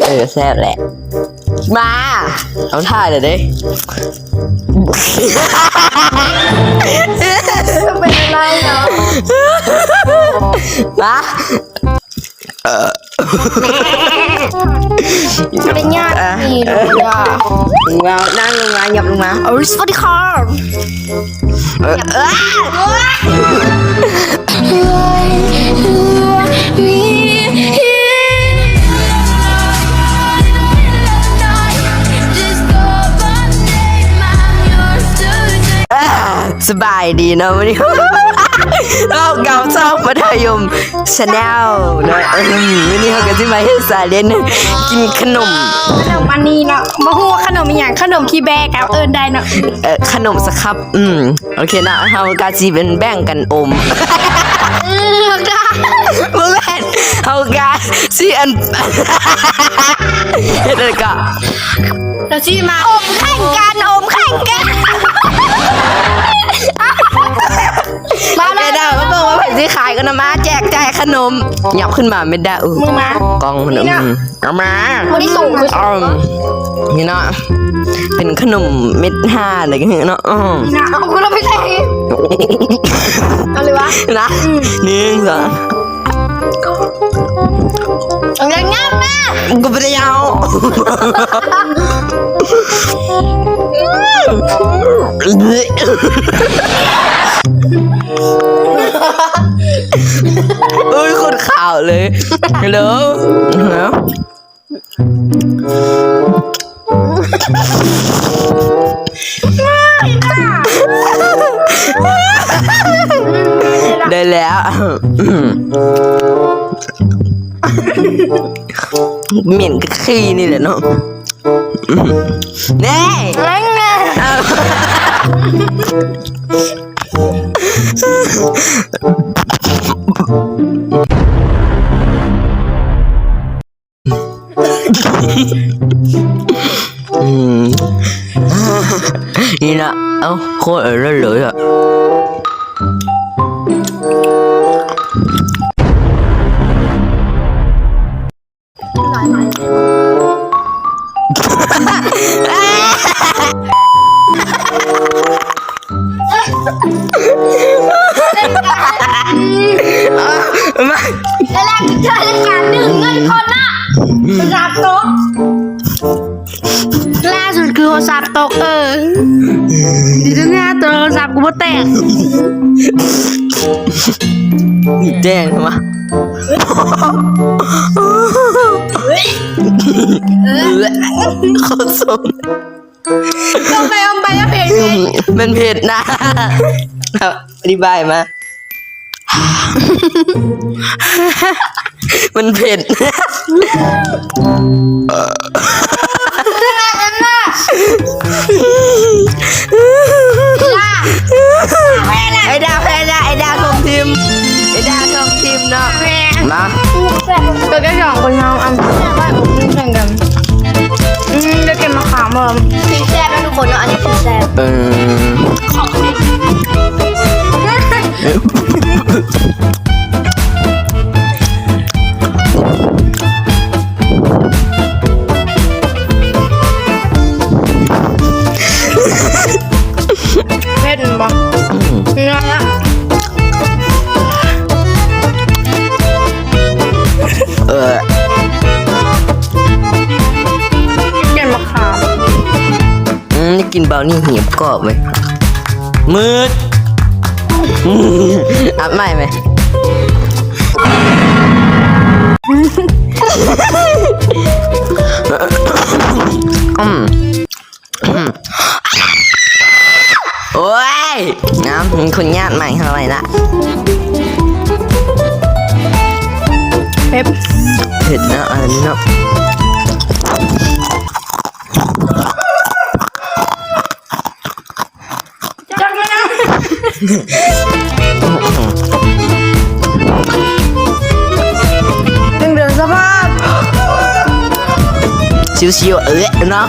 ເອີ ແຊບແຫຼະ. ມາ ເອົາ ຖ່າຍແລ້ວເດ້. ເປັນອະໄລເນາະ? ມາ. ເປັນຍາດ ອ່ະ ນີ້ເນາະ. ເອົາ ນັ່ງລົງມາ ຫຍັບລົງມາ. ເອົາ ສະຫວັດດີຄ່າ. ເອີ ເອີ ສະບາຍດີເນາະ ມື້ນີ້ເຮົາກັບຊ່ອງມັດທະຍົມ Channel ເນາະ. ມື້ນີ້ເຮົາກໍຊິມາເຮັດຊາເລນກິນຂະໜົມ ຂະໜົມອັນນີ້ເນາະ. ບໍ່ຮູ້ວ່າຂະໜົມອີ່ຫຍັງ ຂະໜົມຂີ້ແບ້ກໍເອີ້ນໄດ້ເນາະ. ເອີ ຂະໜົມສະຄັບ. ອືມ ໂອເຄເນາະ ເຮົາກໍຊິເປັນແບ່ງກັນອົມ. ອືມ ບໍ່ແມ່ນ ເຮົາກໍຊິອັນ ເຮັດແລ້ວກໍ ລາວຊິມາອົມແຂ່ງກັນ ອົມແຂ່ງກັນ. ມາເມດາ ມາເບິ່ງວ່າໃຜຊິຂາຍກ່ອນນະ. ມາແຈກຈ່າຍຂະໜົມ. ຫຍັບຂຶ້ນມາເມດາ. ອື ມືມາ ກ້ອງພຸ້ນ. ອື ເອົາມາ ຜູ້ທີ່ສູງຄືສຸດ. ນີ້ເນາະ ເປັນຂະໜົມເມັດຫ້າເລີຍເນາະ. ເອົາ ເອົາຄືລາວໄປໃສ່ ເອົາເລີຍວະ ນະ. ອືມ ໜຶ່ງ ສອງ ເອົາ ຍັງງາມນະ. ກູບໍ່ໄດ້ເອົາ. ໂອ້ຍ ໂຄດຂາວເລີຍ. ເຮັລໂລ ເນາະ. ໄດ້ແລ້ວ. ເໝັນກະຂີ້ນີ້ແຫຼະເນາະ. ແນ່ ເອົາ ອືມ ນີ້ນະ ເອົ້າ ໂຄດເລີຍເລີຍອະ. ມາ ແລ້ວລະຄືເຈົ້າເຮັດການດຶງເງິນຄົນນະ ໂທລະສັບຕົກ. ລ່າສຸດຄືໂທລະສັບຕົກ. ເອີ ດີແທ້ໆ ໂທລະສັບກູບໍ່ແຕກ. ແຈ້ງມາ ໂຄດສົ້ມ. ລົງໄປ ລົງໄປ ແລ້ວເຜັດ ເຜັດ ມັນເຜັດນະ. ອະທິບາຍມາ. ມັນເຜັດ. ໄອ້ດາວແພ້ນະ ໄອ້ດາວສົ່ງທີມ ໄອ້ດາວສົ່ງທີມເນາະ. ມາ ເກີດໄດ້ສອງຄົນເຮົາ ອັນ ອືມ ໄດ້ກິນມະຂາມເພີ່ມ. ກິນແຊບນະທຸກຄົນເນາະ ອັນນີ້ກິນແຊບ. ເອີ ຂອບຄຸນ. ເຜັດບໍ່? ອືມ ເນາະ ເອີ ແກ່ນມະຂາມ. ອືມ ໄດ້ກິນບາວນີ້ ຫີບກອບເວີຍ. ມືດ ອັດໃໝ່ໄໝ? ອືມ ໂອ້ຍ ນ້ຳ ມີຄົນຍາດໃໝ່ເຮົາໄວ້ລະ. ເຜັດ ເຜັດເນາະ ອັນນີ້ເນາະ. ຈັກແມ່ນຫຍັງ ຈັ່ງເດີສະພາບ ຊິວໆ ເອີ ເນາະ.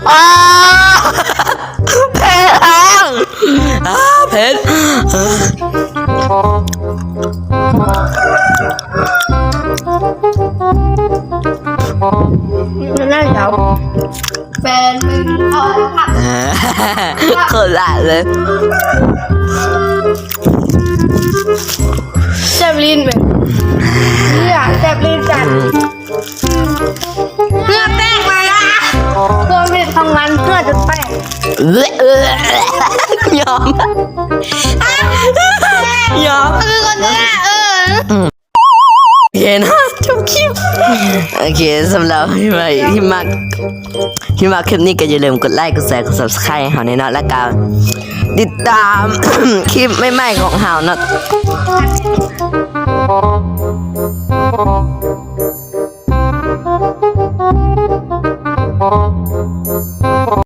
ອ້າ ເຜັດແຮງ. ເຮັດ ມັນໜ້າເຊົາ ແຟນມຶງເອົາຜັກ ໂຄດຫຼາຍເລີຍ ແຊບລີ້ນເວີຍ ເຫື່ອແຊບລີ້ນຈັດ ເຫື່ອແຕກມາລະ ຄວາມເຜັດຂອງມັນເຫື່ອຈົນແຕກ ຍອມ ຍອມ ຄືຄົນນີ້ ເອີ ໂອເຄເນາະ ຈົບຄລິບ ໂອເຄ ສຳລັບທີ່ມາ ທີ່ມັກ ທີ່ມັກຄລິບນີ້ກໍຢ່າລືມກົດໄລ ກົດແຊ ກົດ Subscribe ໃຫ້ເຮົາແດ່ເນາະ ແລ້ວກໍຕິດຕາມຄລິບໃໝ່ໆຂອງເຮົາເນາະ.